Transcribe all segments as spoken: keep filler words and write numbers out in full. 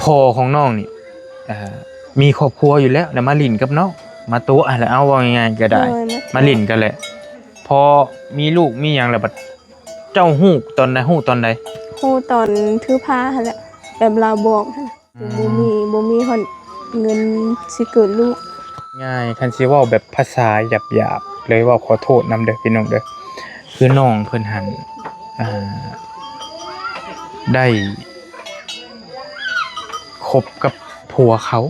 พ่อของน้องนี่ เอ่อ มีครอบครัวอยู่แล้ว แล้วมาหลิ้นกับน้อง มาตั๋วะ แล้วเอา เว้าง่ายๆก็ได้ โดย มาตั๋วะ มาหลิ้นกันแหละ พอมีลูกมีหยังแล้วบัด เจ้าฮู้ตอนใด ฮู้ตอนใด ฮู้ตอนถือพาหั้นแหละ แบบลาวบอกหั้น อืม บ่มี บ่มีฮอดเงินสิเกิดลูก ง่าย คันสิเว้าแบบภาษาหยาบๆเลย เว้าขอโทษนำเด้อพี่น้องเด้อ คือน้องเพิ่นหั้น อ่า ได้คบกับผัวเขา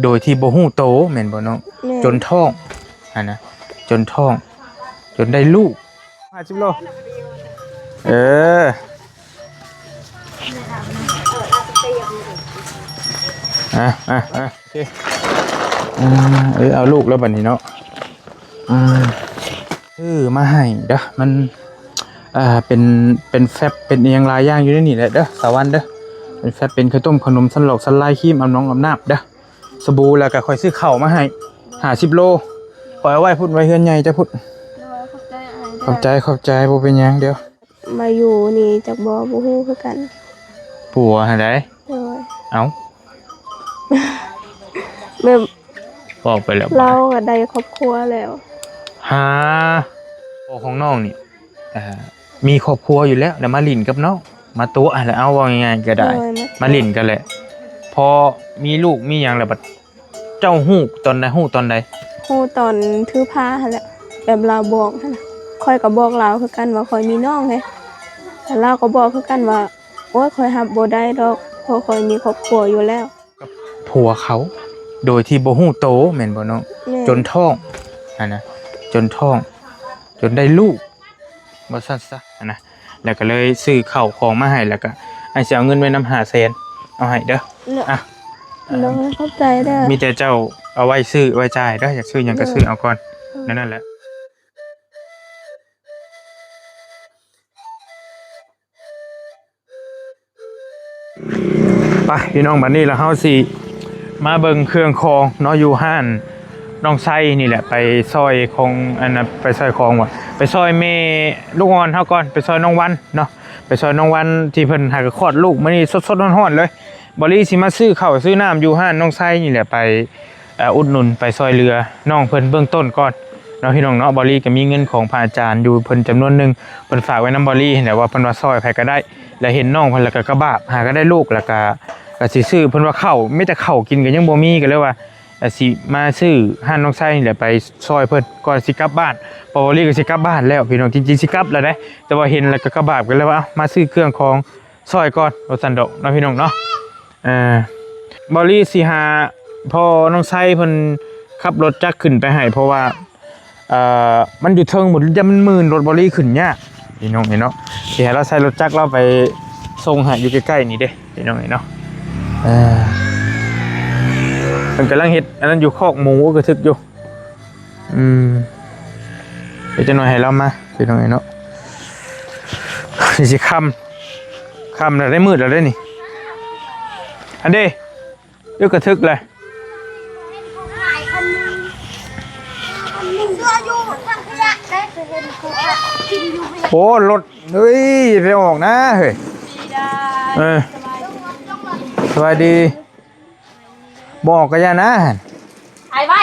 โดยที่บ่ฮู้โต แม่นบ่น้อง แม่น จนท้อง หั้นนะ จนท้อง จนได้ลูก ห้าสิบโล เออ อ่ะ อ่ะ อ่ะ โอเค อ่า เอ้ย เอาลูกแล้วบัดนี้เนาะ อ่า ซื้อมาให้เด้อ มัน อ่า เป็น เป็นแฟบ เป็นอิหยังหลายอย่างอยู่ในนี่แหละเด้อ สาววันเด้อ เป็นแฟบ เป็นข้าวต้ม ขนม สันหลอก สันลาย ครีม อาบน้องอาบน้ำเด้อ สบู่ แล้วก็ข้อยซื้อข้าวมาให้ ห้าสิบโล ข้อยเอาไว้พุ้น ไว้เฮือนใหญ่เจ้าพุ้น โดย ขอบใจอ้ายเด้อ ขอบใจ ขอบใจ บ่เป็นหยัง เดี๋ยว มาอยู่นี่จักบ่ บ่ฮู้คือกัน ผัวหั้นใด โดย เอ้า แบบ บอกไปแล้ว ลาวก็ได้ครอบครัวแล้ว ฮะ พ่อของน้องนี่ อ่า มีครอบครัวอยู่แล้ว แล้วมาหลิ้นกับน้อง มาตั๋วะ แล้วเอา เว้าง่ายๆก็ได้ โดย มาตั๋วะ มาหลิ้นกันแหละ พอมีลูกมีหยังแล้วบัด เจ้าฮู้ตอนใด ฮู้ตอนใด ฮู้ตอนถือพาหั้นแหละ แบบลาวบอกหั้นนะ ข้อยก็บอกลาวคือกันว่าข้อยมีน้องเด้ แล้วลาวก็บอกคือกันว่า โอ๊ย ข้อยรับบ่ได้ดอก เพราะข้อยมีครอบครัวอยู่แล้ว กับผัวเขา โดยที่บ่ฮู้โต แม่นบ่น้อง แม่น จนท้อง หั้นนะ จนท้อง จนได้ลูก ว่าซั่นซะ หั้นนะ แล้วก็เลยซื้อข้าวของมาให้ แล้วก็อ้ายสิเอาเงินไว้นำ ห้าแสน เอาให้เด้อ เนาะ อ่ะ โดย ขอบใจเด้อ มีแต่เจ้าเอาไว้ซื้อไว้จ่ายเด้อ อยากซื้อหยังก็ซื้อเอาก่อน เออ นั่น นั่นแหละ ไปพี่น้อง บัดนี้แล้วเฮาสิมาเบิ่งเครื่องของเนาะ อยู่ห้านน้องไซนี่แหละ ไปซอยของ อันน่ะ ไปซอยของว่ะ ไปซอยแม่ลูกอ่อนเฮาก่อน ไปซอยน้องวันเนาะ ไปซอยน้องวันที่เพิ่นหากะคลอดลูกมื้อนี้สดๆร้อนๆเลย บอลลี่สิมาซื้อข้าวซื้อน้ำอยู่ห้านน้องไซนี่แหละ ไป เอ่อ อุดหนุน ไปซอยเหลือน้องเพิ่นเบื้องต้นก่อนเนาะพี่น้องเนาะ บอลลี่ก็มีเงินของพระอาจารย์อยู่เพิ่นจำนวนหนึ่ง เพิ่นฝากไว้นำบอลลี่หั้นแหละ ว่าเพิ่นว่าซอยไผก็ได้ แล้วเห็นน้องเพิ่นแล้วก็กะบาป หากะได้ลูกแล้วก็ ก็สิซื้อ เพิ่นว่าข้าว มีแต่ข้าวกินก็ยังบ่มี ก็เลยว่า ก็สิมาซื้อห้านน้องไซนี่แหละ ไปซอยเพิ่นก่อนสิกลับบ้าน เพราะบอลลี่ก็สิกลับบ้านแล้วพี่น้อง จริงๆสิกลับแล้วเด้ แต่ว่าเห็นแล้วก็กะบาป ก็เลยว่า เอ้า มาซื้อเครื่องของ ซอยก่อน ว่าซั่นดอกเนาะพี่น้องเนาะ เอ่อ บอลลี่สิหาพ่อน้องไซเพิ่นขับรถจักรขึ้นไปให้ เพราะว่า เอ่อ มันอยู่เทิงหมด ย่านมันมื่น รถบอลลี่ขึ้นยาก พี่น้องเนาะ สิให้ลาวใส่รถจักรลาวไปส่งให้อยู่ใกล้ๆนี่เด้ พี่น้องเนาะ เอ่อ เพิ่นกำลังเฮ็ดอันนั้นอยู่ คอกหมูกระทึกอยู่ อืม เดี๋ยวจักหน่อยให้ลาวมา พี่น้องเนาะ นี่สิค่ำ ค่ำแล้ว ได้มืดแล้วเด้นี่ อันเด้ อยู่กระทึกเลย โอ้ รถ เฮ้ย ไปออกนะ เฮ้ย เออ สบายดี บอกก็อย่านะ ไอ้ไว้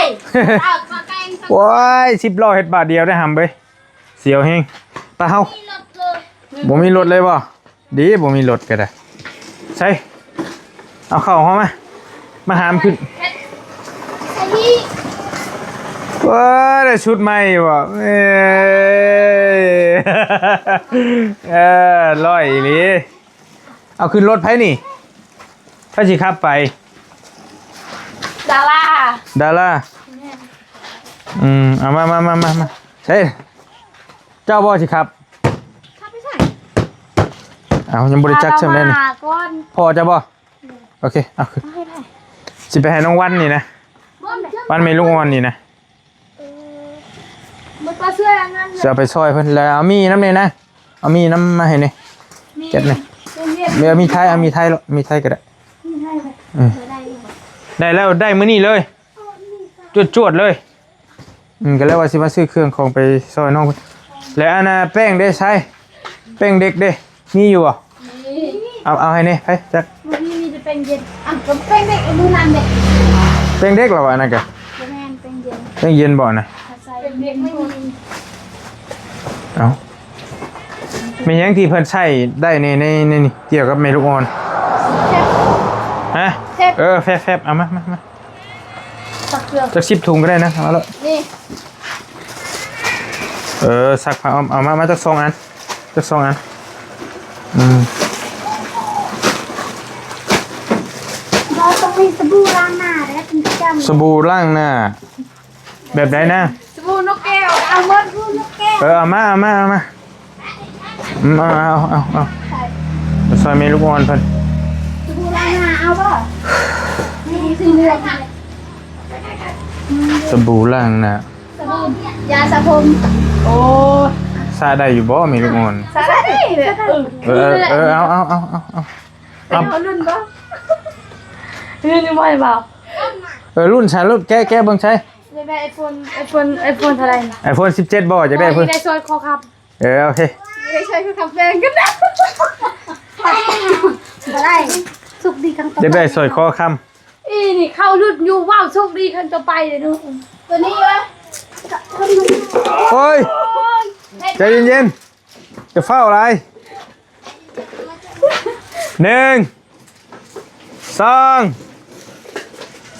เอามาแกงสัก โอ้ย สิบล้อเฮ็ดบาทเดียวได้หำเบ้ย เสียวแฮง ไปเฮา มีรถเลย บ่มีรถเลยบ่ ดี บ่มีรถก็ได้ ใส่ เอาเข้าเฮามา มาหามขึ้น เฮ็ด ใส่นี่ ว้า ได้ชุดใหม่บ่ เอ้ย เออ ร้อยอีหลี เอาขึ้นรถไผนี่ ไผสิขับไป ดารา ดารา อืม เอามา มา มา มา มา ใส่ เจ้าบ่สิขับ ขับไปใส่ เอา ยังบ่ได้จักซ้ำเลยนี่ มาก่อน พ่อเจ้าบ่ โอเค เอาขึ้น เอาให้ไผ สิไปให้น้องวันนี่นะ บ่ วันแม่ลูกอ่อนนี่นะ เออ มันปลาเสื้ออันนั้น สิเอาไปซอยเพิ่น แล้วเอามีดนำนี่นะ เอามีดนำมาให้นี่ มีด เก็บนี่ เป็นเวียน เดี๋ยวมีดไทย เอามีดไทยโลด มีดไทยก็ได้ มีดไทยเลย อืม บ่ได้อยู่บ่ ได้แล้ว ได้มื้อนี้เลย จวดๆเลย อืม ก็เลยว่าสิมาซื้อเครื่องของไปซอยน้องเพิ่น แล้วอันน่ะแป้งเด้ ใส่ แป้งเด็กเด้ มีอยู่บ่ มี เอา เอาให้นี่ ไป จัก บ่มี มีแต่ แป้งเย็น อ่ะ ก็แป้งเด็ก ไอ้มื้อนั้นเด็ก แป้งเด็กเหรอวะอันนั้นกะ บ่แม่น แป้งเย็น แป้งเย็นบ่นะ ใส่แป้งเย็น เอ้า มีหยังที่เพิ่นใช้ได้ใน ใน ในนี่ เกี่ยวกับแม่ลูกอ่อน แฟบ ฮะ แฟบ เออ แฟบ แฟบ เอามา มา มา สักเครื่อง จักสิบถุงก็ได้นะ เอาละ นี่ เออ ซักผ้าอ้อม เอามา มาจักสองอัน จักสองอัน อืม เราต้องมีสบู่ล้างหน้าและเป็นประจำ สบู่ล้างหน้า แบบใดนะ สบู่นกแก้ว เอาหมด สบู่นกแก้ว เออ เอามา เอามา เอามา อืม เอา เอา เอา เอา ใส่ ซอยแม่ลูกอ่อนเพิ่น สบู่ล้างหน้า เอาบ่ มีสีเหลือง สบู่ล้างหน้า สบู่ ยาสระผม โอ้ สระได้อยู่บ่แม่ลูกอ่อน สระได้ เออ เออ เออ เอา เอา เอา เอา เอา เอา เอารุ่นบ่ รุ่นบ่บ่ เออ รุ่นใช้ รุ่น แกะ แกะเบิ่งใช้ อยากได้ iPhone iPhone iPhone เท่าไหร่นะ iPhone สิบเจ็ดบ่ อยากได้ iPhone ได้สร้อยคอคำ เออ โอเค ไม่ได้ใช้คือคำแพงกันนะ บ่ได้ สุกดีครั้งต่อไป อยากได้สร้อยคอคำ อีนี่เข้ารุ่นอยู่ ว้าว สุกดีครั้งต่อไปเลยเนาะ ตัวนี้วะ โอ้ย ใจเย็นๆ จะเฝ้าอะไร หนึ่ง สอง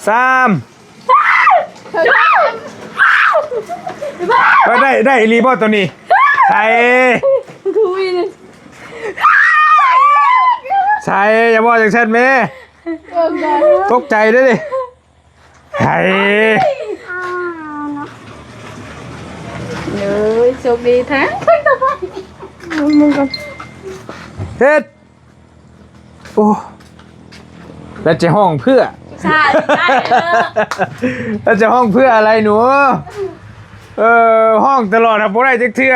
สาม เฮ้ย ได้ ได้อีหลีบ่ตัวนี้ ใส่ ใส่ อย่าบอกจังซั่นแม่ ตกใจเด้อดิ ใส่ เอ้ย โชคดีแท้ มึงก่อน เฮ็ด โอ้ แล้วจะฮ้องเพื่อ ใช่ ใช่ เออ แล้วจะฮ้องเพื่ออะไรหนู เออ ฮ้องตลอดอะ บ่ได้จักเทื่อ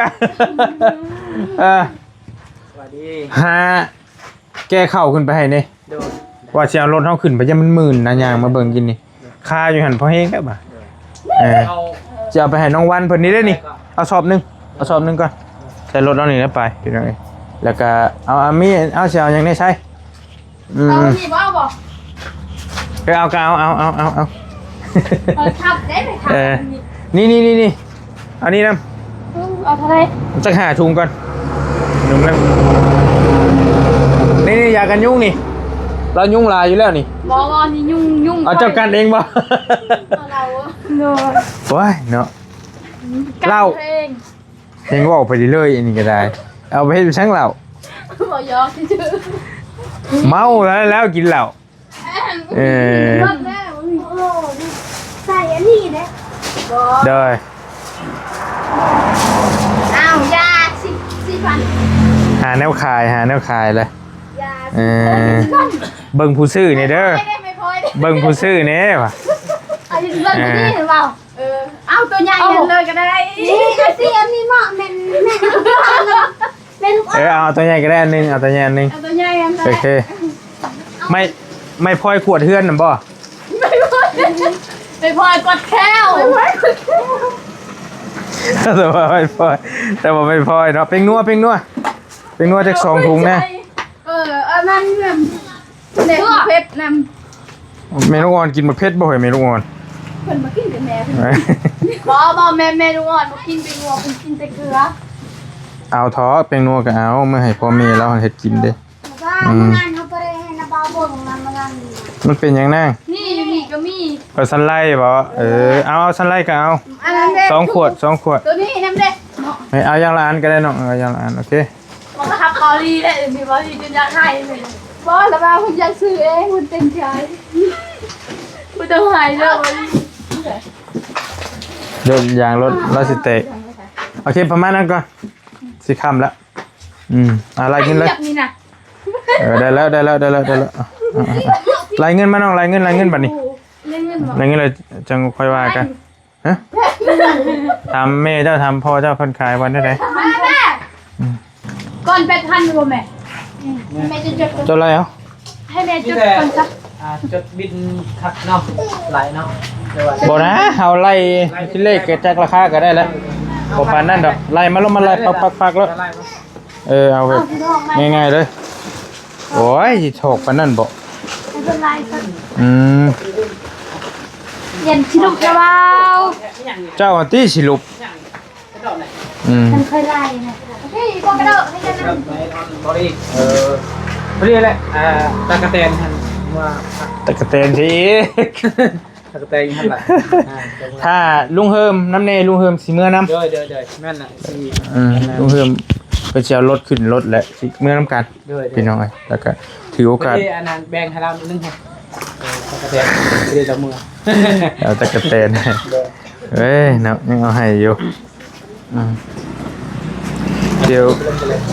เออ สวัสดี หา แก้เข้าขึ้นไปให้นี่ โดย ว่าสิเอารถเฮาขึ้นไป ย่านมันมื่นนะ ย่างมาเบิ่งกินนี่ คาอยู่หั่นพอแฮงแล้วบ่า เออ เอา จะเอาไปให้น้องวันเพิ่นนี่เด้อนี่ เอาสอบหนึ่ง เอาสอบหนึ่งก่อน ใส่รถเอานี่แล้วไป พี่น้องเอ้ย แล้วก็เอา เอามี เอาสิเอาหยังได้ใช้ อืม เอานี่บ่ บ่ เออ เอาก็เอา เอา เอา เอา เอา เอาทับได้ไหมคะ เออ นี่ นี่ นี่ นี่ อันนี้นำ เอาเท่าไหร่ จักห้าถุงก่อน ถุงหนึ่ง นี่ นี่ ยากันยุงนี่ เรายุงลายอยู่แล้วนี่ บ่ บ่ นี่ยุง ยุง เอาเจ้ากันเองบ่ เอาเรา โดย โอ้ย เนาะ กัน เหล้า เอง ยังเว้าไปเรื่อยๆ อันนี้ก็ได้ เอาไปเฮ็ดช่างเหล้า บ่หยอกซื่อๆ เมาแล้ว แล้วกินเหล้า เออ หมดแล้ว โอ้ ใส่อันนี้เด้ บ่ โดย อ้าว ยาสิบ สี่พัน หาแนวขาย หาแนวขายเลย ยา เออ เบิ่งผู้ซื้อนี่เด้อ ไม่ได้ ไม่พอได้ เบิ่งผู้ซื้อนี่ว่ะ อันนี้เบิ่งผู้นี้เห็นเปล่า เออ เอาตัวใหญ่ เอา เลยก็ได้ นี่ เอาสิ อันนี้เหมาะ แม่น แม่น แม่น เออ เอาตัวใหญ่ก็ได้อันหนึ่ง เอาตัวใหญ่อันหนึ่ง เอาตัวใหญ่อันนั้น โอเค ไม่ ไม่พลอยขวดเฮือนน่ะบ่ ไม่พลอย ไม่พลอยกดแก้ว แต่ว่าไม่พลอย แต่ว่าไม่พลอยเนาะ แป้งนัว แป้งนัว แป้งนัวจักสองถุงแน่ เออ อันนั้น เด็กเผ็ดนำ แม่ลูกอ่อนกินบ่เผ็ดบ่เฮ้ย แม่ลูกอ่อน เพิ่นบ่กินแต่แม่เพิ่น บ่ บ่ แม่ แม่ลูกอ่อนบ่กินแป้งนัว เพิ่นกินแต่เกลือ เอาเถาะ แป้งนัวก็เอา มาให้พ่อแม่ลาวเฮ็ดกินเด้ ว่า อืม มื้อนั้นเฮาบ่ได้ให้นะบ่าวบ่ลงมามื้อนั้น มันเป็นหยังนาง นี่ อยู่นี่ก็มี เอาซันไลบ่ เออ เอา เอาซันไลก็เอา อันนั้นเด้ สองขวด สองขวด ตัวนี้นำเด้ เนาะ ให้เอาอย่างละอันก็ได้น้อง เอาอย่างละอัน โอเค บอกว่าขับเกาหลีได้ มีเกาหลีจนอยากให้เลย บ่ แล้วว่าเพิ่นอยากซื้อเอง เพิ่นเต็มใจ เพิ่นต้องให้เด้อ เดี๋ยวยางรถเราสิแตก โอเค ประมาณนั้นก่อน สิค่ำละ อืม อ่ะ ไล่ขึ้นเลย ไอ้เรียกนี่นะ เออ ได้แล้ว ได้แล้ว ได้แล้ว ได้แล้ว อ่ะ อ่ะ อ่ะ ไล่เงินมาน้อง ไล่เงิน ไล่เงินบัดนี้ เล่นเงินบ่ ไล่เงินเลย จังค่อยว่ากัน ฮะ ถามแม่เจ้า ถามพ่อเจ้า เพิ่นขายวันเท่าใด มาแม่ อืม ก่อนแปดพันบ่แม่ แม่จะจดก่อน เจ้าไล่เอา ให้แม่จดก่อนซะ อ่า จดบินคัดเนาะ หลายเนาะ แต่ว่า บ่นะ เอาไล่ที่เลขจากราคาก็ได้แล้ว บ่ปานนั้นดอก ไล่มาลงมาไล่ปักๆๆแล้ว ไล่มา เออ เอาแบบ เอาพี่น้องมา ง่ายๆเลย โอ้ย สิถอกปานนั้นบ่ ลายก็ อืม เย็นชิลุกแล้วเว้า เจ้าอันตี้สิลุก อืม มันเคยไล่นะ เฮ้ย บอกกระโดดให้กันนะ บอดี้ เออ พอดีแหละ อ่า ตะกะแตนหั่นว่า ตะกะแตนสิ ตะกะแตนหั่นล่ะ อ่า ถ้าลุงเฮิมนำแน่ ลุงเฮิมสิเมือนำ โดย โดย โดย แม่นน่ะ สิ อืม ลุงเฮิมเพิ่นสิเอารถขึ้นรถแหละ สิเมือนำกัน โดย โดย พี่น้องเอ้ย แล้วก็ถือโอกาส พอดีอันนั้นแบ่งให้เรานิดนึงครับ เออ ตะกะแตน พอดีเราเมือ เอาตะกะแตน โดย เอ้ย เนาะ ยังเอาให้อยู่ อืม เดี๋ยว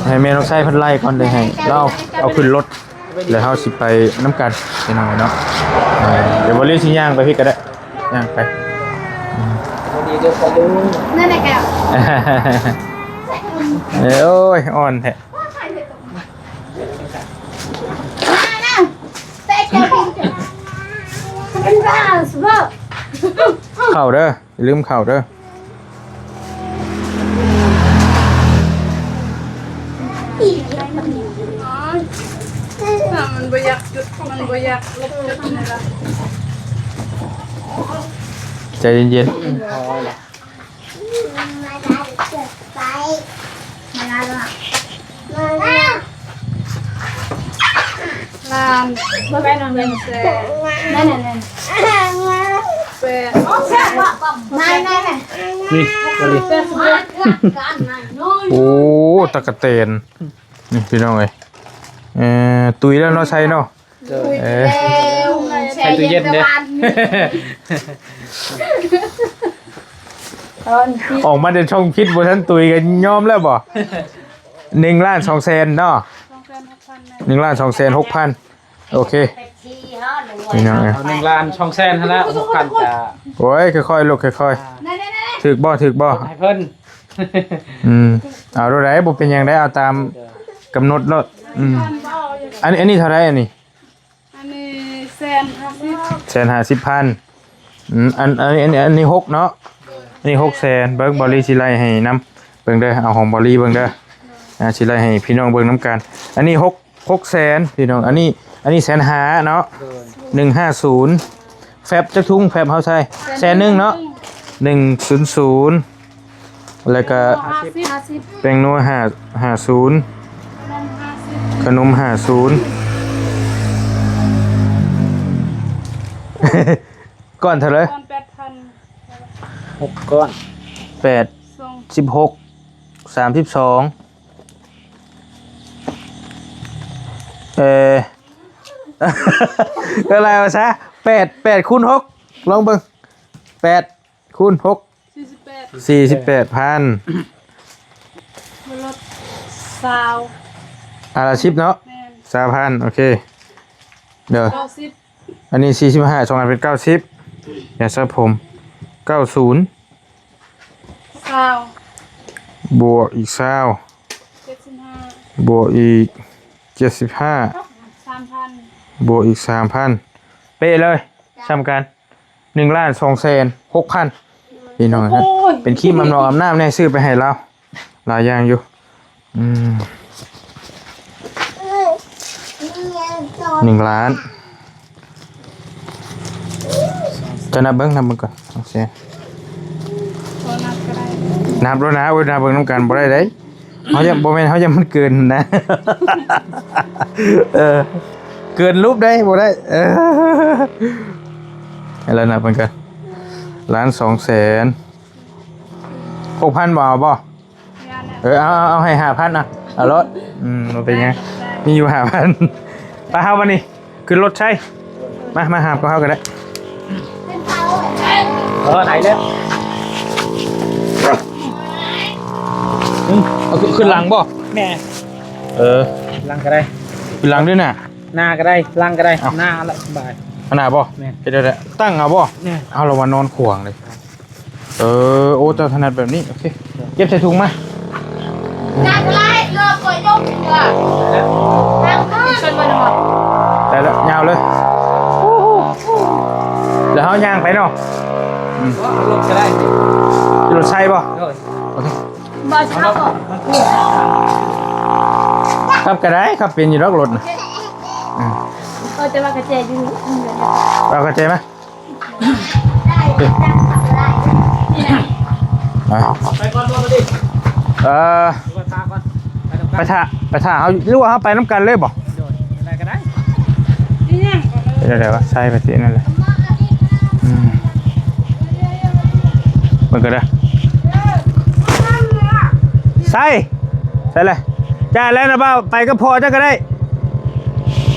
ให้แม่น้องไส้เพิ่นไล่ก่อน เดี๋ยวให้เราเอาขึ้นรถ แล้วเฮาสิไปนำกัน พี่น้องเนาะ เออ เดี๋ยวบอลลี่สิย่างไปพี่ก็ได้ ย่างไป อืม สวัสดีเด้อป้าลุง นั่นแหละแก เอ้ย โอ้ย อ่อนแท้ เป็นบ้าสุดยอด เข้าเด้อ อย่าลืมเข้าเด้อ มันบ่อยากจุด มันบ่อยากลบจุดนี่ล่ะ ใจเย็นๆ ลาน บ่ไปนอนเล่นแซ่ นั่นน่ะ นั่น แซ่ ไม่ ไม่ ไม่ นี่ โอ้ ตะกะแตน นี่พี่น้องเอ้ย เอ่อ ตุยแล้วเนาะ ใส่เนาะ เออ ใส่ตู้เย็นเด้อ ออกมาแต่ช่องพิษบ่ทันตุยกันยอมแล้วบ่ หนึ่งล้านสองแสนเนาะ หนึ่งล้านสองแสนหกพัน โอเค พี่น้องเอ้ย เอาหนึ่งล้านสองแสนหั่นละ หกพัน จ้ะ โอ้ย ค่อยๆ ลูก ค่อยๆ ถืกบ่ ถืกบ่ ให้เพิ่น อืม เอาเท่าใดบ่เป็นหยังได้ เอาตามกำหนดโลด อืม อันนี้ อันนี้เท่าใดอันนี้ อันนี้แสนห้าสิบ แสนห้าสิบพัน อืม อัน อันนี้ อันนี้ อันนี้หกเนาะ อันนี้หกแสน เบิ่งบอลลี่สิไล่ให้นำ เบิ่งเด้อ เอาของบอลลี่เบิ่งเด้อ อ่า สิไล่ให้พี่น้องเบิ่งนำกัน อันนี้หก หกแสน พี่น้อง อันนี้ อันนี้แสนห้าเนาะ โดย หนึ่งห้าศูนย์ แฟบจักถุง แฟบเฮาใส่ แสนหนึ่งเนาะ หนึ่งศูนย์ศูนย์ แล้วก็ ห้าสิบ ห้าสิบ แป้งนัว ห้า ห้าศูนย์ ขนม ห้าสิบ ขนม ห้าศูนย์ ก้อนเท่าไหร่ ก้อน แปดพัน หกก้อน แปด สอง สิบหก สามสิบสอง เอ่อ อะไรวะซะ แปด แปดคูณหก ลองเบิ่ง แปดคูณหก สี่สิบแปด สี่สิบแปดพัน ลดซาว อ่ะละสิบเนาะ แม่น ซาวพัน โอเค เด้อ เก้าสิบ อันนี้ สี่สิบห้า สองอันเป็น เก้าสิบ ยาสระผม เก้าศูนย์ ซาว บวกอีก ซาว เจ็ดสิบห้า บวกอีก เจ็ดสิบห้า สามพัน บวกอีก สามพัน เป๊ะเลย ส่ำกัน หนึ่งล้านสองแสนหกพัน พี่น้องนะ โอ้ย เป็นครีมอาบน้ำอาบน้ำเนี่ย ซื้อไปให้เรา หลายอย่างอยู่ อืม หนึ่งล้าน จะนับเบิ่ง นับเบิ่งก่อน โอเค บ่นับก็ได้ นับแล้วนะ โอ้ย นับเบิ่งนำกันบ่ได้เด้ เฮายัง บ่แม่น เฮายังมันเกินนะ เออ เกินรูปได้บ่ได้ เออ ให้เรานับเบิ่งกัน ล้านสองแสน หกพัน บ่เอาบ่ เออ เอา เอา เอาให้ ห้าพัน นะ เอารถ อืม บ่เป็นหยัง มีอยู่ ห้าพัน ไป เฮาบัดนี้ ขึ้นรถใช่ มา มาหาบกับเฮาก็ได้ เออ ไหนแล้ว อืม เอาขึ้น ขึ้นหลังบ่ แม่ เออ หลังก็ได้ ขึ้นหลังด้วยน่ะ หน้าก็ได้ หลังก็ได้ เอา หน้าละสบาย ขนาดบ่ แม่ เฮ็ดได้แล้ว ตั้งเอาบ่ แม่ เอาละว่านอนขวางเลย เออ โอ้ เจ้าถนัดแบบนี้ โอเค เก็บใส่ถุงมา จัดเลย เลิกก่อนยกเถอะ ทางขึ้น ได้แล้ว ยาวเลย แล้วเฮาย่างไปเนาะ อืม เอารถก็ได้ รถใช่บ่ โดย โอเค บ่ใช่บ่ ขับก็ได้ ขับเป็นอยู่ดอกรถน่ะ อืม เออ แต่ว่ากระแจอยู่นี่ เอากระแจมา ได้ ได้ ได้ นี่นะ อ่ะ ไปก่อนบ่ดิ เอ่อ ไปก่อน ไปนำกัน ไปถ่า ไปถ่าเขา หรือว่าเขาไปนำกันเลยบ่ โดย อะไรก็ได้ เดี๋ยวๆ ว่าใส่ไปที่นั่นเลย อืม มันก็ได้ ใส่ ใส่เลย จ่ายแล้วนะบ่าว ไปกับพ่อเจ้าก็ได้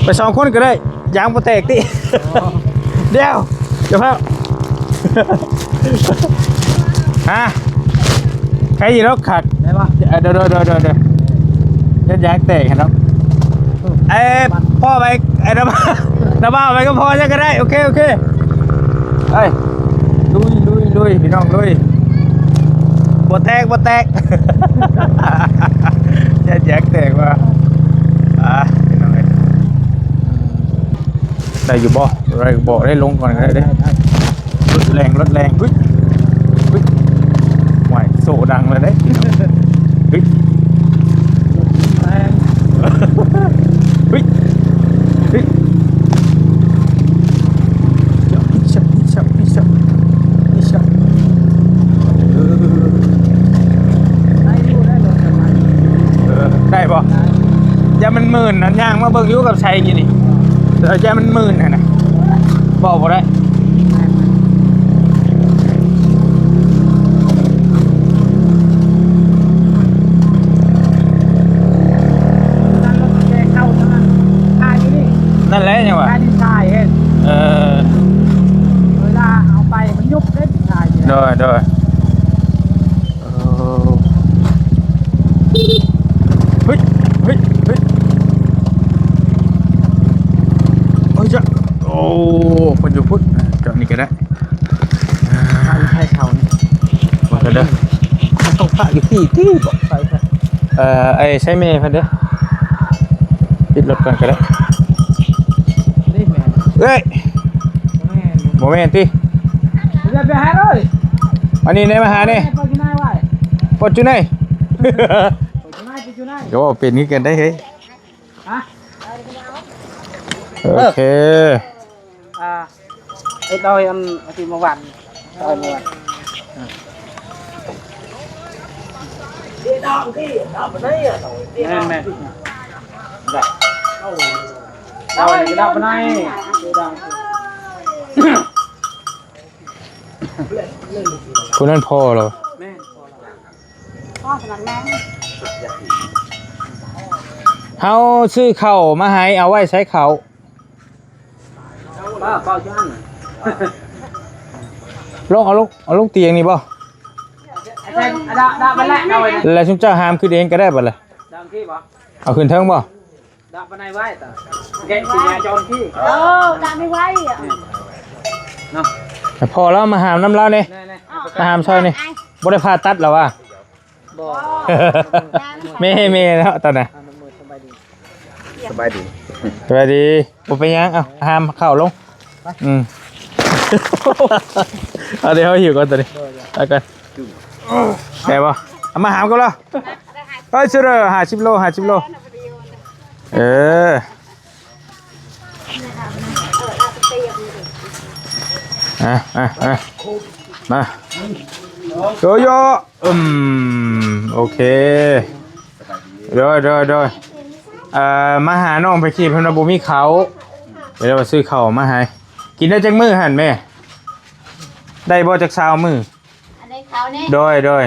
ไปสองคนก็ได้ ยางบ่แตกติ เดี๋ยว เดี๋ยวครับ ฮะ ใครอยู่รถขัด ได้ปะ เดี๋ยว เดี๋ยว เดี๋ยว เดี๋ยว เดี๋ยว ยางแตกเห็นเนาะ เอ้ย พ่อไป เอ้ย นะบ่าว นะบ่าว ไปกับพ่อเจ้าก็ได้ โอเค โอเค เอ้ย ลุย ลุย ลุย พี่น้อง ลุย บ่แตก บ่แตก ยางแตกว่ะ อ่ะ พี่น้องเอ้ย ได้อยู่บ่ ได้บ่ ได้ลงก่อนก็ได้เด้ ได้ ได้ รถแรง รถแรง เฮ้ย เฮ้ย ไหว โซ่ดังเลยเด้ เฮ้ย แรง เฮ้ย เฮ้ย ชับ ชับ ชับ ชับ ชับ เออ ได้อยู่ ได้รถกันมา เออ ได้บ่ ได้ อย่ามันหมื่นนะ ย่างมาเบิ่งอยู่กับชัยอยู่นี่ เออ อย่ามันหมื่นนะนะ บอกบ่ได้ นั่นรถแกเข้าเท่านั้น ถ่ายอยู่นี่ นั่นแหละเนี่ยว่ะ ถ่ายนี่ถ่ายเอง เออ เวลาเอาไปมันยุบเด้ ถ่ายอยู่ โดย โดย เออ เฮ้ย เฮ้ย เฮ้ย โอ้ยจ้ะ โอ้ คนอยู่พุ้น จอดนี่ก็ได้ ใครเขานี่ มากันเด้อ มันต้องพระอยู่ที่ ที่บอกไปค่ะ เอ่อ ไอ้ใช้เมย์พันเด้อ ปิดรถก่อนก็ได้ นี่แม่ เอ้ย แม่ บ่แม่นติ อย่าไปหาเลย อันนี้ในมาหานี่ ไปกินไหนวะ ปดจุไหน ไปกินไหน ไปกินไหน ก็ว่าเป็นคือกันได้เฮ้ย ฮะ โอเค อ่า ไอ้ดอยอันที่เมื่อวาน ดอยเมื่อวาน แม่นแม่น ดอยดับไหน คนนั้นพ่อเหรอ แม่น พ่อสมัครแม่ เฮาซื้อข้าวมาให้ เอาไว้ใส่ข้าว ป้าเป่าจ้าน ลง เอาลง เอาลงเตียงนี่บ่ อาจารย์ อ่ะ ดะ ดะ ไปแล้ว เอาไว้นะ แล้วซุมเจ้าหามขึ้นเองก็ได้บัดละ ดังที่บ่ เอาขึ้นเทิงบ่ ดะ ไปไหนไว้ตา แกะสิยาจอนที่ เออ ดะ ไม่ไหวอ่ะ เนาะ แต่พอแล้วมาหามน้ำเล้านี่ แน่ๆ มาหามซอยนี่ บ่ได้ผ่าตัดหรอวะ บ่ แม่ แม่แล้วตอนน่ะ อ่ะ น้องมือสบายดี สบายดี สบายดี บ่เป็นหยัง เอ้า หามข้าวลง อืม เอาเดี๋ยวหิวก่อนตอนนี้ โดยๆ เอาก่อน ได้บ่ เอามาหามกันแล้ว เฮ้ย เชื่อเลย ห้าสิบโล ห้าสิบโล เออ อ่ะ อ่ะ อ่ะ มา โยโย่ อืม โอเค โดย โดย โดย เอ่อ มาหาน้องไปขี่เพิ่นว่าบ่มีเขาว เดี๋ยวว่าซื้อข้าวมาให้ กินได้จักมื้อหั่นแม่ ได้บ่จักซาวมื้อ อันนี้เขานี่ โดย โดย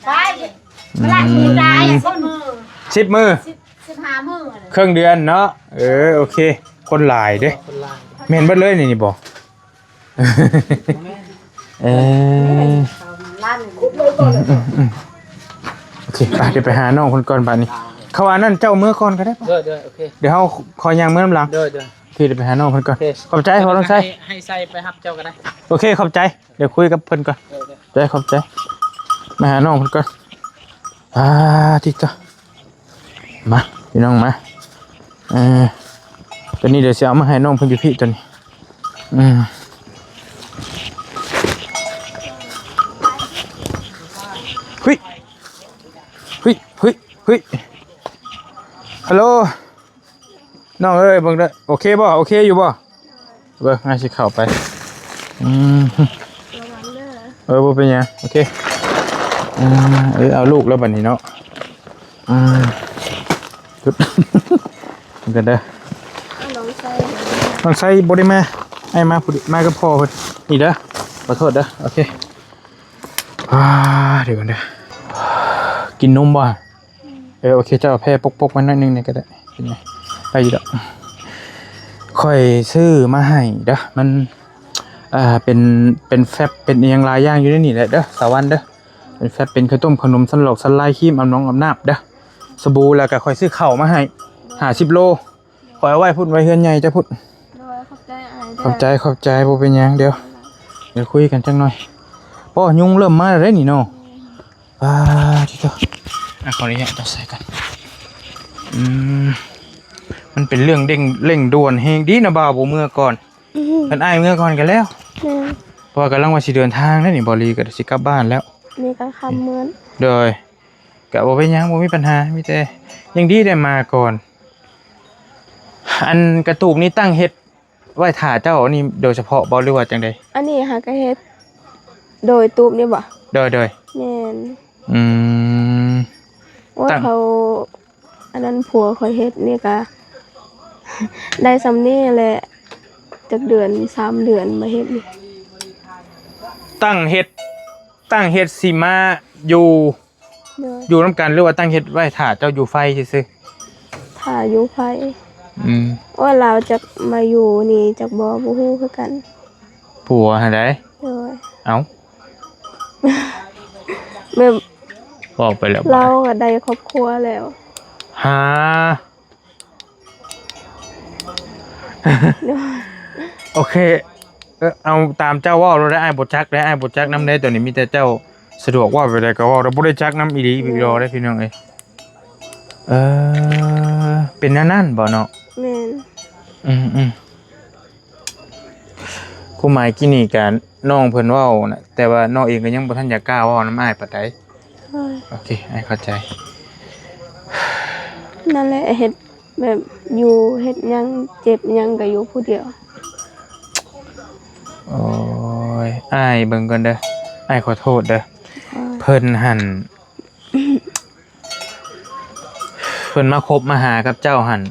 ไป อืม หลายมื้อได้ สิบมื้อ สิบมื้อ สิบ สิบห้ามื้อ เครื่องเดือนเนาะ เออ โอเค คนหลายเด้ คนหลาย แม่นเบิดเลยนี่ นี่บ่ เออ ล้านหนึ่ง อืม อืม อืม โอเค ไป เดี๋ยวไปหาน้องคนก่อนบาดนี้ เขาว่านั่นเจ้าเมือก่อนก็ได้ปะ เด้อ เด้อ โอเค เดี๋ยวเฮาขอย่างเมือนำหลัง เด้อ เด้อ โอเค เดี๋ยวไปหาน้องคนก่อน โอเค ขอบใจ ขอต้องใช้ ให้ ให้ใส่ไปรับเจ้าก็ได้ โอเค ขอบใจ เดี๋ยวคุยกับเพิ่นก่อน เด้อ เด้อ ใจ ขอบใจ มาหาน้องเพิ่นก่อน อ่า ที่ก็ มา พี่น้องมา เออ ตัวนี้เดี๋ยวสิเอามาให้น้องเพิ่นอยู่พี่ตัวนี้ อืม เฮ้ย เฮ้ย เฮ้ย เฮ้ย ฮัลโหล น้องเอ้ย เบิ่งเด้อ โอเคบ่ โอเคอยู่บ่ เบิ่ง อ้ายสิเข้าไป อืม ระวังเด้อ เออ บ่เป็นหยัง โอเค อ่า เออ เอาลูกแล้วบัดนี้เนาะ อ่า จุด กันเด้อ เอาน้องใส่ น้องใส่บ่ได้มา อ้ายมาผู้เดียว มากับพ่อเพิ่น นี่เด้อ ขอโทษเด้อ โอเค อ่า เดี๋ยวก่อนเด้อ กินนมบ่ เออ โอเค เจ้าเอาแพร่ปกๆ มาหน่อยหนึ่งนี่ก็ได้ เป็นไง ไปอยู่ดอก ข้อยซื้อมาให้เด้อ มัน อ่า เป็น เป็นแฟบ เป็นอิหยังหลายอย่างอยู่ในนี่แหละเด้อ สาวันเด้อ เป็นแฟบ เป็นข้าวต้ม ขนม สันหลอก สันลาย ครีม อาบน้องอาบน้ำเด้อ สบู่ แล้วก็ข้อยซื้อข้าวมาให้ ห้าสิบโล ข้อยเอาไว้พุ้น ไว้เฮือนใหญ่เจ้าพุ้น โดย ขอบใจอ้ายเด้อ ขอบใจ ขอบใจ บ่เป็นหยัง เดี๋ยว เดี๋ยวคุยกันจักหน่อย ป้อ ยุงเริ่มมาแล้วเด้นี่เนาะ อ่า ที่เจ้า อ่ะ ขออนุญาตเอาใส่กัน อืม มันเป็นเรื่องเร่ง เร่งด่วนแฮง ดีนะบ่าวบ่เมือก่อน อืม คันอ้ายเมือก่อนก็แล้ว แม่น เพราะว่ากำลังว่าสิเดินทางแล้วนี่ บ่าวลีก็สิกลับบ้านแล้ว นี่ก็ค่ำมืด โดย ก็บ่เป็นหยัง บ่มีปัญหา มีแต่ยังดีได้มาก่อน อันกระตูบนี่ตั้งเฮ็ดไว้ถ่าเจ้านี่โดยเฉพาะบ่ หรือว่าจั่งใด อันนี้หากะเฮ็ด โดยตูบนี่บ่ โดย โดย แม่น อืม โอ้ย ตั้ง เขา อันนั้นผัวข้อยเฮ็ดนี่กะ ได้ส่ำนี้แหละ จักเดือน สามเดือนมาเฮ็ดนี่ ตั้งเฮ็ด ตั้งเฮ็ดสิมาอยู่ โดย อยู่นำกัน หรือว่าตั้งเฮ็ดไว้ถ่าเจ้าอยู่ไฟซื่อๆ ถ่าอยู่ไฟ อืม ว่าลาวจักมาอยู่นี่จักบ่ บ่ฮู้คือกัน ผัวหั่นใด โดย เอ้า แบบ บอกไปแล้ว ลาวก็ได้ครอบครัวแล้ว หา โดย โอเค เออ เอาตามเจ้าเว้าโลดได้ อ้ายบ่จักได้ อ้ายบ่จักนำได้ ตัวนี้มีแต่เจ้าสะดวกเว้าไปใดก็เว้า แล้วบ่ได้จักนำอีหลีอีกรอได้พี่น้องเอ้ย เออ เป็นแนวนั้นบ่เนาะ แม่น อืม อืม ความหมายกี้นี่กะน้องเพิ่นเว้านะ แต่ว่าน้องเองก็ยังบ่ทันอยากกล้าเว้านำอ้ายปานใด โอ้ย โอเค อ้ายเข้าใจ นั่นแหละ เฮ็ดแบบอยู่เฮ็ดหยัง เจ็บหยังก็อยู่ผู้เดียว โอ้ย อ้ายเบิ่งก่อนเด้อ อ้ายขอโทษเด้อ โอ้ย เพิ่นหั่น เพิ่นมาคบมาหากับเจ้าหั่น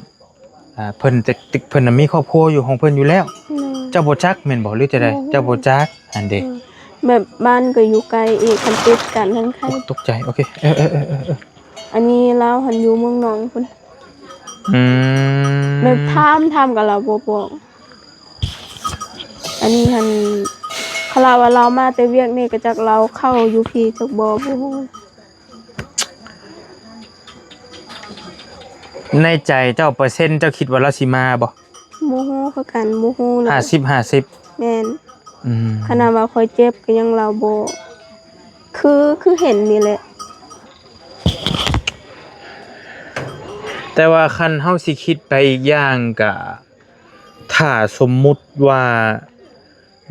อ่า เพิ่นจะ เพิ่นน่ะมีครอบครัวอยู่ของเพิ่นอยู่แล้ว โดย เจ้าบ่จักแม่นบ่ หรือจั่งใด บ่ฮู้ เจ้าบ่จัก หั่นเด้ โดย แบบบ้านก็อยู่ไกลอีก คันติดกันหั่นใคร โอ้ ตกใจ โอเค เออ เออ อันนี้ลาวหั่นอยู่เมืองนองพุ้น อืม แบบถาม ถามก็ลาวบ่บอก อันนี้หั่น เขาลาวว่าลาวมาแต่เวียกนี่ ก็จักลาวเข้าอยู่พี้จักบ่ บ่ฮู้ ในใจเจ้าเปอร์เซ็นต์ เจ้าคิดว่าลาวสิมาบ่ บ่ฮู้คือกัน บ่ฮู้เลย ห้าสิบห้าสิบ แม่น อืม ขนาดว่าข้อยเจ็บก็ยังลาวบ่ คือ คือเห็นนี่แหละ แต่ว่าคันเฮาสิคิดไปอีกอย่างกะ ถ้าสมมุติว่า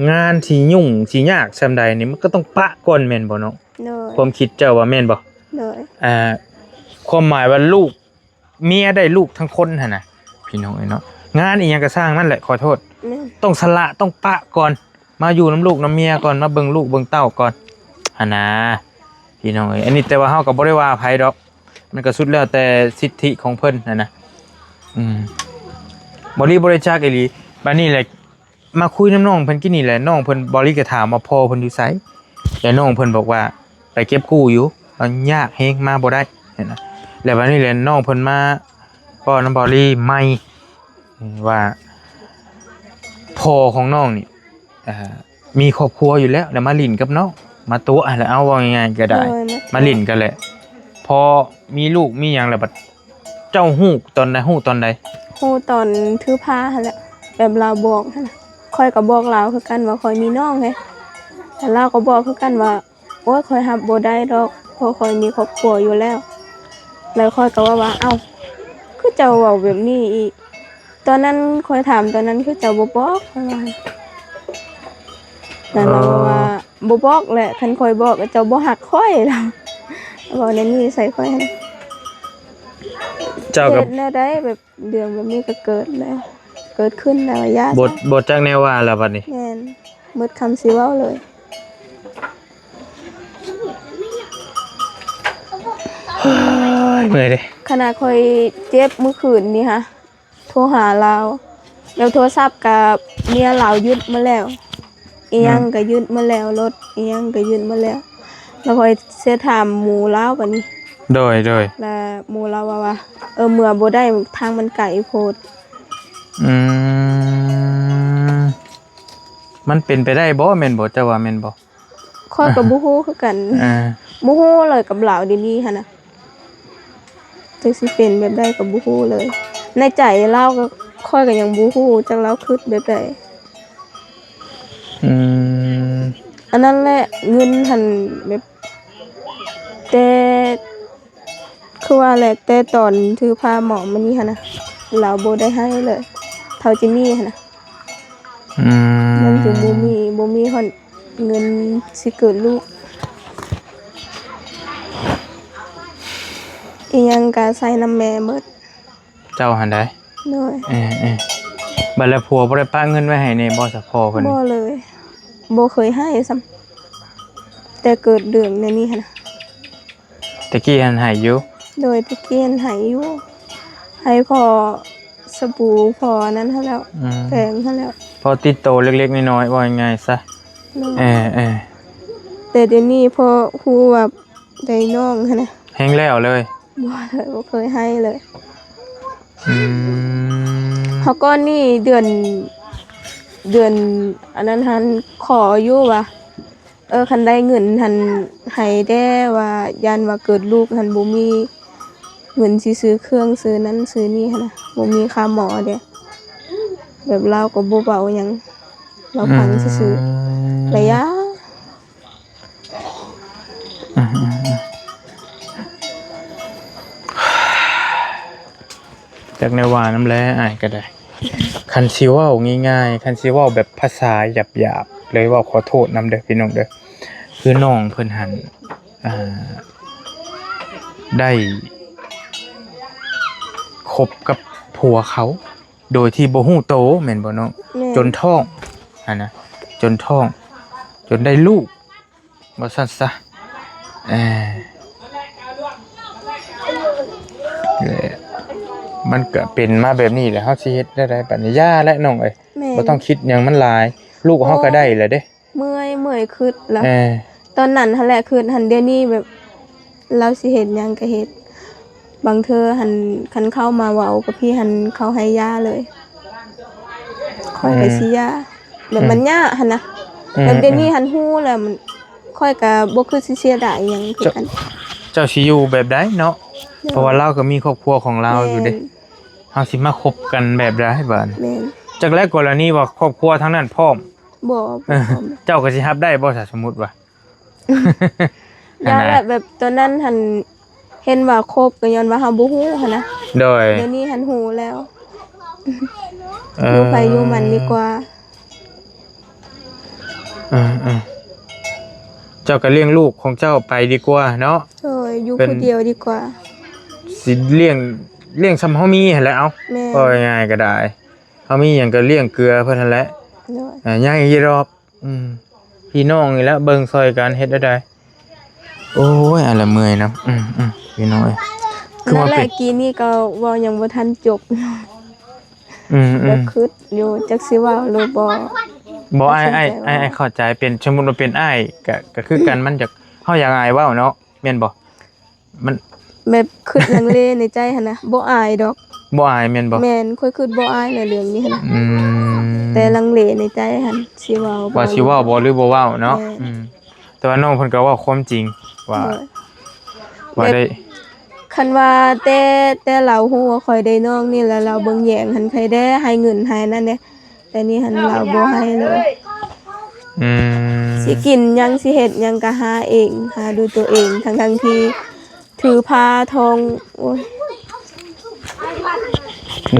งานสิยุ่งสิยากส่ำใดนี่ มันก็ต้องปะก่อนแม่นบ่เนาะ โดย ความคิดเจ้าว่าแม่นบ่ โดย อ่า ความหมายว่าลูก เมียได้ลูกทั้งคนหั่นน่ะ พี่น้องเอ้ยเนาะ งานอีหยังก็ซ่างมันแหละ ขอโทษ แม่น ต้องสละ ต้องปะก่อน มาอยู่นำลูกนำเมียก่อน มาเบิ่งลูกเบิ่งเต้าก่อน หั่นน่ะ พี่น้องเอ้ย อันนี้แต่ว่าเฮาก็บ่ได้ว่าไผดอก มันก็สุดแล้วแต่สิทธิของเพิ่นหั่นน่ะ อืม บ่าวลีบ่ได้จักอีหลี บัดนี้แหละ มาคุยนำน้องเพิ่นกี้นี่แหละ น้องเพิ่น บ่าวลีก็ถามว่าพ่อเพิ่นอยู่ไส แล้วน้องเพิ่นบอกว่าไปเก็บกู้อยู่ มันยากแฮง มาบ่ได้ หั้นนะ แล้วบัดนี้แหละน้องเพิ่นมาเว้านำบ่าวลีใหม่ ว่าพ่อของน้องนี่ อ่า มีครอบครัวอยู่แล้ว แล้วมาหลิ้นกับน้อง มาตั๋วะ แล้วเอา เว้าง่ายๆก็ได้ โดย มาหลิ้นกันแหละ พอมีลูกมีหยังแล้วบัด เจ้าฮู้ตอนใด ฮู้ตอนใด ฮู้ตอนถือพาหั้นแหละ แบบลาวบอกหั้นน่ะ ข้อยก็บอกลาวคือกันว่าข้อยมีน้องเด้ แต่ลาวก็บอกคือกันว่า โอ๊ย ข้อยรับบ่ได้ดอก เพราะข้อยมีครอบครัวอยู่แล้ว แล้วข้อยก็ว่าว่า เอ้า คือเจ้าเว้าแบบนี้อีก ตอนนั้นข้อยถามตอนนั้นคือเจ้าบ่บอก ข้อยว่า แล้วลาวว่า บ่บอกแหละ คันข้อยบอกก็เจ้าบ่ฮักข้อย ลาวเว้าแนวนี้ใส่ข้อยหั้น เจ้าก็ เฮ็ดแนวใดแบบเรื่องแบบนี้ก็เกิดแล้ว เกิดขึ้นแล้ว ย่า บ่ ซะ บ่จักแนวว่าแล้วบัดนี้ แม่น หมดคำสิเว้าเลย เฮ้ย เมื่อยเด้ ขนาดข้อยเจ็บมื้อคืนนี่ฮะ โทรหาลาว แล้วโทรศัพท์ก็เมียลาวยึดมาแล้ว อิหยัง อืม ก็ยึดมาแล้ว รถอิหยังก็ยึดมาแล้ว แล้วข้อยเสียถามหมู่ลาวบัดนี้ โดย โดย แล้วหมู่ลาวว่า ว่า เออ เมือบ่ได้ ทางมันไกลโพด อืม มันเป็นไปได้บ่ แม่นบ่ เจ้าว่าแม่นบ่ ข้อยก็บ่ฮู้คือกัน อ่า บ่ฮู้เลยกับลาวเดี๋ยวนี้หั้นนะ จักสิเป็นแบบใดก็บ่ฮู้เลย ในใจลาวก็ ข้อยก็ยังบ่ฮู้จักลาวคิดแบบใด อืม อันนั้นแหละ เงินหั้นแบบ แต่ คือว่าแหละ แต่ตอนถือพาหมอมานี่หั้นนะ ลาวบ่ได้ให้เลย เท่าจินนี่หั้นนะ อืม มันจึงบ่มี บ่มีฮอดเงินสิเกิดลูก อิหยังก็ใส่นำแม่เบิด เจ้าหั้นใด โดย เออ เออ บัดแล้วผัวบ่ได้ปะเงินไว้ให้แน่บ่ ซะพ่อเพิ่น บ่เลย บ่เคยให้ซ้ำ แต่เกิดเรื่องแนวนี้หั้นนะ แต่กี้หั้นให้อยู่ โดย แต่กี้หั้นให้อยู่ ให้พ่อสบู่ พ่ออันนั้นหั้นแล้ว อืม แปรงหั้นแล้ว พ่อติดโตเล็กๆน้อยๆ ว่าง่ายๆซะ โดย เออ เออ แต่เดี๋ยวนี้พ่อฮู้ว่าได้น้องหั้นนะ แฮงแล้วเลย บ่เลย บ่เคยให้เลย อืม เฮาก่อนนี่เดือน เดือนอันนั้นหั้นขออยู่ว่า เออ คันได้เงินหั้นให้แด่ ว่าย่านว่าเกิดลูกหั้นบ่มีเงินสิซื้อเครื่องซื้อนั้นซื้อนี่หั้นนะ บ่มีค่าหมอเด้ แบบลาวก็บ่เว้าหยัง ลาวฟังซื่อๆ อืม ระยะ อืม อืม อืม จักแนวว่านำแลอ้ายก็ได้ คันสิเว้าง่ายๆ คันสิเว้าแบบภาษาหยาบๆ เลย เว้าขอโทษนำเด้อพี่น้องเด้อ คือน้องเพิ่นหั้น อ่า ได้คบกับผัวเขา โดยที่บ่ฮู้โต แม่นบ่น้อง แม่น จนท้องหั้นนะ จนท้อง จนได้ลูก ว่าซั่นซะ เออ มันก็เป็นมาแบบนี้แหละ เฮาสิเฮ็ดได้ใดบัดนี้ อย่าและน้องเอ้ย แม่น บ่ต้องคิดหยังมันหลาย ลูกเฮาก็ได้แล้วเด้ เมื่อย เมื่อยคิดแล้ว เออ ตอนนั้นหั้นแหละคิดหั้น เดี๋ยวนี้แบบ ลาวสิเฮ็ดหยังก็เฮ็ด บางเทื่อหั้น คันเขามาเว้ากับพี่หั้น เขาให้หย่าเลย ข้อยก็ อืม สิหย่า แบบ อืม มันยากหั้นนะ อืม แบบเดี๋ยวนี้ อืม หั้นฮู้แล้วมัน ข้อยก็บ่คือสิเสียดายอิหยังคือกัน เจ้า เจ้าสิอยู่แบบใดเนาะ โดย เพราะว่าลาวก็มีครอบครัวของลาวอยู่เด้ แม่น เฮาสิมาคบกันแบบใดบาดนี้ แม่น จักแล้วกรณีว่าครอบครัวทางนั้นพร้อม บ่ บ่พร้อม เออ เจ้าก็สิรับได้บ่ ถ้าสมมุติว่า ย่านแหละ แบบตอนนั้นหั้น เห็นว่าคบก็ย้อนว่าเฮาบ่ฮู้หั้นนะ โดย เดี๋ยวนี้หั้นฮู้แล้ว เออ อยู่ไผอยู่มันดีกว่า เออ เออ เจ้าก็เลี้ยงลูกของเจ้าไปดีกว่าเนาะ โดย อยู่ เป็น ผู้เดียวดีกว่า สิเลี้ยง เลี้ยงส่ำเฮามีหั้นแหละ เอ้า แม่น เว้าง่ายๆก็ได้ เฮามีหยังก็เลี้ยงเกือเพิ่นหั้นแหละ โดย อ่า ใหญ่อยู่ดอก อืม พี่น้องนี่แหละเบิ่งซ่อยกัน เฮ็ดแนวใด โอ้ย อันละเมื่อยเนาะ อืม อืม พี่น้องเอ้ย คือว่า นั่นแหละ เป็น กี้นี่ก็เว้ายังบ่ทันจบ อืม อืม ก็คิดอยู่จักสิเว้าหรือบ่ บ่ อ้าย บ่สนใจ อ้าย เว้า อ้าย อ้ายเข้าใจ เป็น สมมุติว่าเป็นอ้ายก็ ก็คือกัน มันจะ เฮาอยากอายเว้าเนาะ แม่นบ่ มัน แบบคิดลังเลในใจหั้นนะ บ่อายดอก บ่อายแม่นบ่ แม่น ข้อยคิดบ่อายในเรื่องนี้หั้นนะ อืม แต่ลังเลในใจหั้น สิเว้าบ่ ว่าสิเว้าบ่หรือบ่เว้าเนาะ แม่น อืม แต่ว่าน้องเพิ่นก็เว้าความจริงว่า โดย ว่าได้ แบบ คันว่าแต่ แต่ลาวฮู้ว่าข้อยได้น้องนี่แล้ว ลาวเบิ่งแยงหั้น ใครได้ให้เงินให้นั่นเด้ แต่นี่หั้นลาวบ่ให้เลย อืม สิกินหยังสิเฮ็ดหยังก็หาเอง หาด้วยตัวเอง ทั้งๆที่ถือพาทอง โอ้ย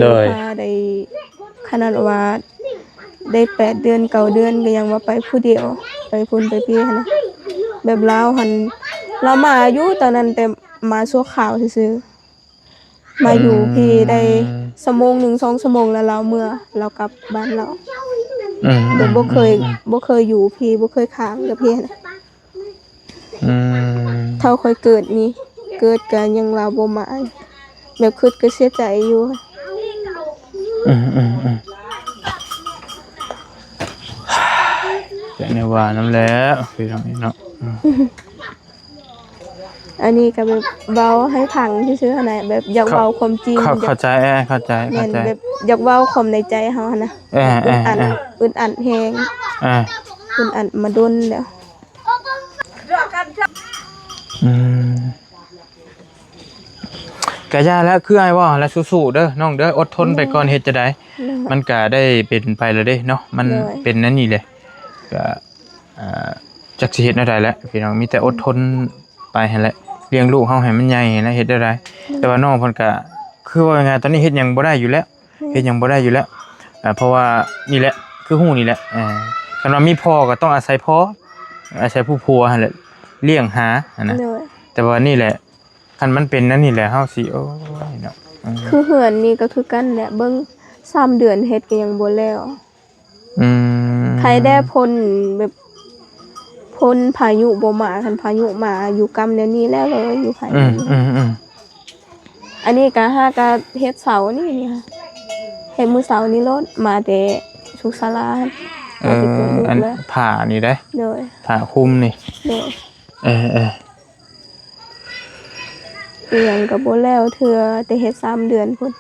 โดย ถือพาได้ ขนาดว่าได้แปดเดือนเก้าเดือนก็ยังว่าไปผู้เดียว ไปพุ้นไปพี้หั้นนะ แบบลาวหั้น ลาวมาอยู่ตอนนั้น แต่มาชั่วคราวซื่อ มาอยู่พีได้ อืม ชั่วโมงหนึ่งสองชั่วโมงแล้วลาวเมือ ลาวกลับบ้านลาว อืม แบบบ่เคย อืม อืม บ่เคยอยู่พี บ่เคยค้างกับพีนะ อืม เท่าข้อยเกิดนี่ เกิดก็ยังลาวบ่มา แบบคิดก็เสียใจอยู่ อืม อืม อืม แต่ในว่านั่นแหละ พี่น้องเนาะ อืม อันนี้ก็แบบเว้าให้ฟังซื่อๆหั้นนะ แบบอยากเว้าความจริง เข้า อยาก เข้าใจ เออ เข้าใจ แม่น เข้าใจ แบบอยากเว้าความในใจเฮาหั้นนะ เออ แบบอึดอัด เออ เออ อึดอัดแฮง เออ อึดอัดมาดนแล้ว อืม ก็อย่าแล้ว คืออ้ายเว้าหั้นแหละ สู้ๆเด้อ น้องเด้อ อดทนไปก่อน เฮ็ดจั่งใด เนาะ มันก็ได้เป็นไปแล้วเด้เนาะ มัน โดย เป็นแนวนี้แหละ ก็ อ่า จักสิเฮ็ดแนวใดแหละ พี่น้อง มีแต่อดทนไปหั้นแหละ เลี้ยงลูกเฮาให้มันใหญ่หั้นแหละ เฮ็ดแนวใด แต่ว่าน้องเพิ่นก็ คือว่าง่ายๆ ตอนนี้เฮ็ดหยังบ่ได้อยู่แล้ว อืม เฮ็ดหยังบ่ได้อยู่แล้ว อ่า เพราะว่านี่แหละ คือฮู้นี่แหละ อ่า คันว่ามีพ่อก็ต้องอาศัยพ่อ อาศัยผู้ผัวหั้นแหละ เลี้ยงหาหั้นนะ โดย แต่ว่านี่แหละ คันมันเป็นแนวนี้แหละ เฮาสิ โอ้ยเนาะ อืม คือเฮือนนี่ก็คือกันแหละ เบิ่ง สามเดือนเฮ็ดก็ยังบ่แล้ว อืม ไผแด่พ้นแบบ พ้นพายุบ่มา คันพายุมาอยู่กำแนวนี้แล้วเลย อยู่ไผ อืม อืม อืม อันนี้ก็หากะเฮ็ดเสานี่ นี่ค่ะ เฮ็ดมื้อเช้านี่โลด มาแต่สุขศาลา เออ มาแต่กรุงเทพฯ อัน แล้ว ผ้านี่เด้ โดย ผ้าคลุมนี่ โดย เออ เออ อิหยังก็บ่แล้วเทื่อ แต่เฮ็ดสามเดือนพุ้น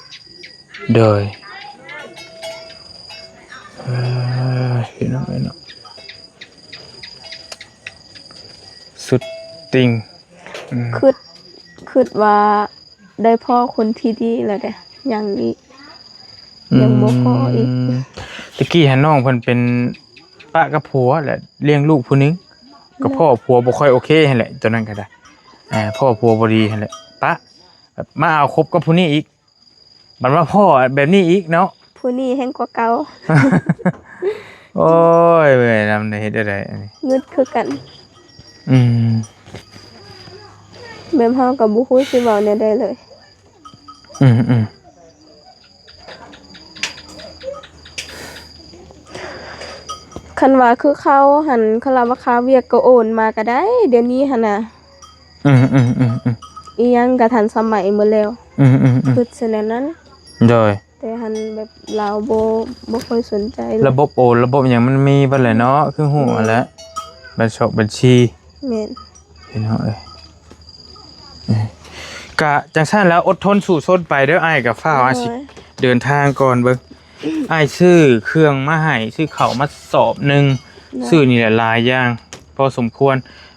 โดย เออ พี่น้องเอ้ยเนาะ สุดติ่ง อืม คิด คิดว่าได้พ้อคนที่ดีแล้วเด้ ยังอีก ยังบ่พ้ออีก อืม ตะกี้หั้นน้องเพิ่นเป็นปะกับผัวแหละ เลี้ยงลูกผู้หนึ่ง ก็พ้อผัวบ่ค่อยโอเคหั้นแหละ ตอนนั้นก็ได้ อ่า พ้อผัวบ่ดีหั้นแหละ ปะ มาเอาคบกับผู้นี้อีก บัดมาพ้อแบบนี้อีกเนาะ ผู้นี้แฮงกว่าเก่า โอ้ย เมื่อยนำ ได้เฮ็ดจั่งใดอันนี้ งึดคือกัน อืม แบบเฮาก็บ่ฮู้สิเว้าแนวใดเลย อืม อืม คันว่าคือเขาหั่น คันว่าคาเวียกก็โอนมาก็ได้ เดี๋ยวนี้หั่นน่ะ อืม อืม อืม อืม อีหยังก็ทันสมัยหมดแล้ว อืม อืม อืม คิดซะแนวนั้น โดย แต่หั่นแบบลาวบ่ บ่ค่อยสนใจเลย ระบบโอน ระบบหยังมันมีเบิดแหละเนาะ คือฮู้ แม่น หั้นแหละ บัญชกบัญชี แม่น พี่น้องเอ้ย เอ้ย กะจั่งซั้นแล้ว อดทนสู้ซนไปเด้อ อ้ายก็ฟ้าว อ้ายสิ โดย เดินทางก่อนเบิ่ง อ้ายซื้อเครื่องมาให้ ซื้อข้าวมาสอบหนึ่ง โดย ซื้อนี่แหละหลายอย่าง พอสมควร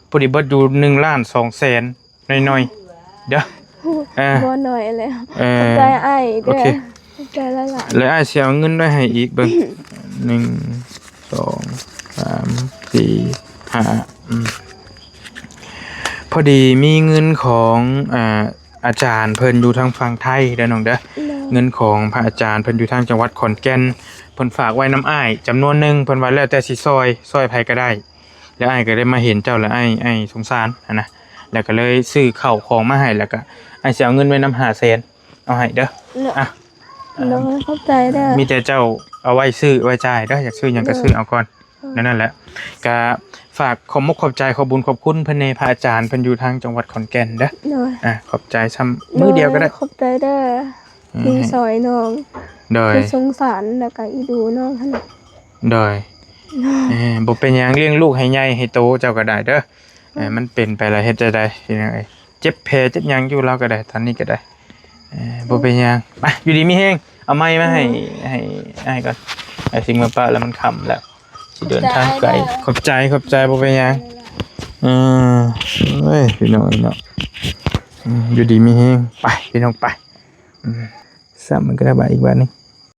พอดีเบิดอยู่หนึ่งล้านสองแสน หน่อยๆ เด้อ เออ บ่น้อยแล้ว เออ ขอบใจอ้ายเด้อ โอเค ขอบใจหลายๆ แล้วอ้ายสิเอาเงินไว้ให้อีกเบิ่ง หนึ่ง สอง สาม สี่ ห้า อืม พอดีมีเงินของ อ่า อาจารย์เพิ่นอยู่ทางฝั่งไทยเด้อน้องเด้อ เนาะ เงินของพระอาจารย์เพิ่นอยู่ทางจังหวัดขอนแก่น เพิ่นฝากไว้นำอ้ายจำนวนหนึ่ง เพิ่นว่าแล้วแต่สิซอย ซอยไผก็ได้ แล้วอ้ายก็ได้มาเห็นเจ้าแล้ว อ้าย อ้ายสงสารหั้นนะ แล้วก็เลยซื้อข้าวของมาให้ แล้วก็อ้ายสิเอาเงินไว้นำห้าแสน เอาให้เด้อ เนาะ อ่ะ เนาะ ขอบใจเด้อ มีแต่เจ้าเอาไว้ซื้อไว้จ่ายเด้อ อยากซื้อหยังก็ เนาะ ซื้อเอาก่อน อืม นั่น นั่นแหละ ก็ฝากขอบมกขอบใจ ขอบบุญขอบคุณเพิ่นแน่ พระอาจารย์เพิ่นอยู่ทางจังหวัดขอนแก่นเด้อ เนาะ อ่ะ ขอบใจซ้ำมื้อเดียวก็ได้ เนาะ ขอบใจเด้อ อืม ที่ซอยน้อง โดย ที่สงสาร แล้วก็อีดูน้องหั่นน่ะ โดย เนาะ เออ บ่เป็นหยัง เลี้ยงลูกให้ใหญ่ให้โตเจ้าก็ได้เด้อ เออ มันเป็นไปแล้วเฮ็ดจั่งใดพี่น้องเอ้ย เจ็บแผลเจ็บหยังอยู่ลาวก็ได้ ตอนนี้ก็ได้ เออ บ่เป็นหยัง ไป อยู่ดีมีแฮง เอาไม้มาให้ อืม ให้อ้ายก่อน ไอ้สิ่งมาปะแล้วมันค่ำแล้ว สิเดินทางไกล ขอบใจ ขอบใจ บ่เป็นหยัง เออ เอ้ย พี่น้องเนาะ อืม อยู่ดีมีแฮง ไป พี่น้องไป อืม ซ้ำมันก็ได้บาทอีกบาทหนึ่ง